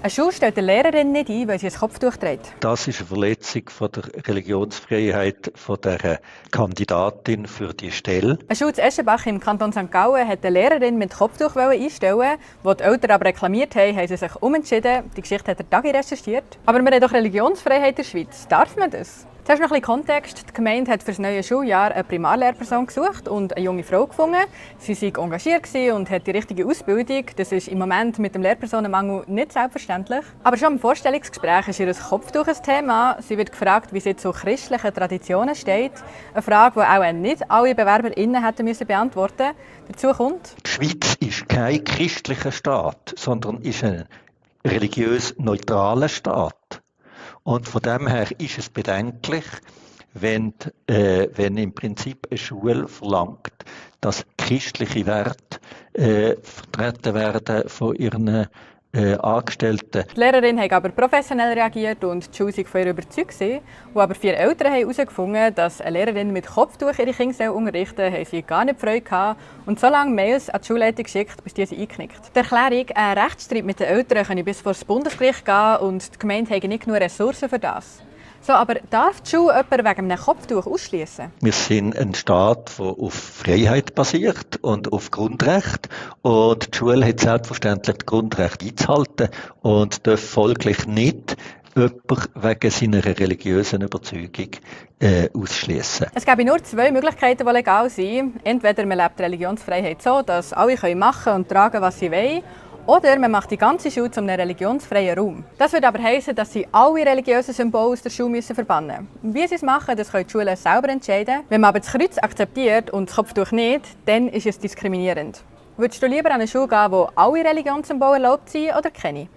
Eine Schule stellt der Lehrerin nicht ein, weil sie ein Kopftuch trägt. Das ist eine Verletzung von der Religionsfreiheit von der Kandidatin für die Stelle. Eine Schule in Eschenbach im Kanton St. Gallen hat eine Lehrerin mit Kopftuch einstellen. Wo die Eltern aber reklamiert haben, haben sie sich umentschieden. Die Geschichte hat der Tagi recherchiert. Aber wir haben doch Religionsfreiheit in der Schweiz. Darf man das? Zuerst noch ein bisschen Kontext. Die Gemeinde hat für das neue Schuljahr eine Primarlehrperson gesucht und eine junge Frau gefunden. Sie war engagiert und hat die richtige Ausbildung. Das ist im Moment mit dem Lehrpersonenmangel nicht selbstverständlich. Aber schon im Vorstellungsgespräch ist ihr Kopftuch ein Thema. Sie wird gefragt, wie sie zu christlichen Traditionen steht. Eine Frage, die auch nicht alle BewerberInnen hätten beantworten müssen. Dazu kommt: Die Schweiz ist kein christlicher Staat, sondern ist ein religiös neutraler Staat. Und von dem her ist es bedenklich, wenn im Prinzip eine Schule verlangt, dass christliche Werte vertreten werden von ihren Angestellten. Die Lehrerin hat aber professionell reagiert und die Schule war von ihr überzeugt. Wo aber 4 Eltern haben herausgefunden, dass eine Lehrerin mit Kopftuch ihre Kinder unterrichten soll, haben sie gar nicht Freude gehabt und so lange Mails an die Schulleitung geschickt, bis diese einknickt. Die Erklärung, ein Rechtsstreit mit den Eltern könne bis vor das Bundesgericht gehen und die Gemeinde habe nicht genug Ressourcen für das. So, aber darf die Schule jemanden wegen einem Kopftuch ausschließen? Wir sind ein Staat, der auf Freiheit basiert und auf Grundrecht. Und die Schule hat selbstverständlich das Grundrecht einzuhalten und darf folglich nicht jemanden wegen seiner religiösen Überzeugung ausschließen. Es gäbe nur 2 Möglichkeiten, die legal sind. Entweder man lebt die Religionsfreiheit so, dass alle machen und tragen, was sie wollen. Oder man macht die ganze Schule zu einem religionsfreien Raum. Das würde aber heissen, dass sie alle religiösen Symbole aus der Schule verbannen müssen. Wie sie es machen, das können die Schulen selber entscheiden. Wenn man aber das Kreuz akzeptiert und das Kopftuch nicht, dann ist es diskriminierend. Würdest du lieber an eine Schule gehen, wo alle Religionssymbole erlaubt sind oder keine?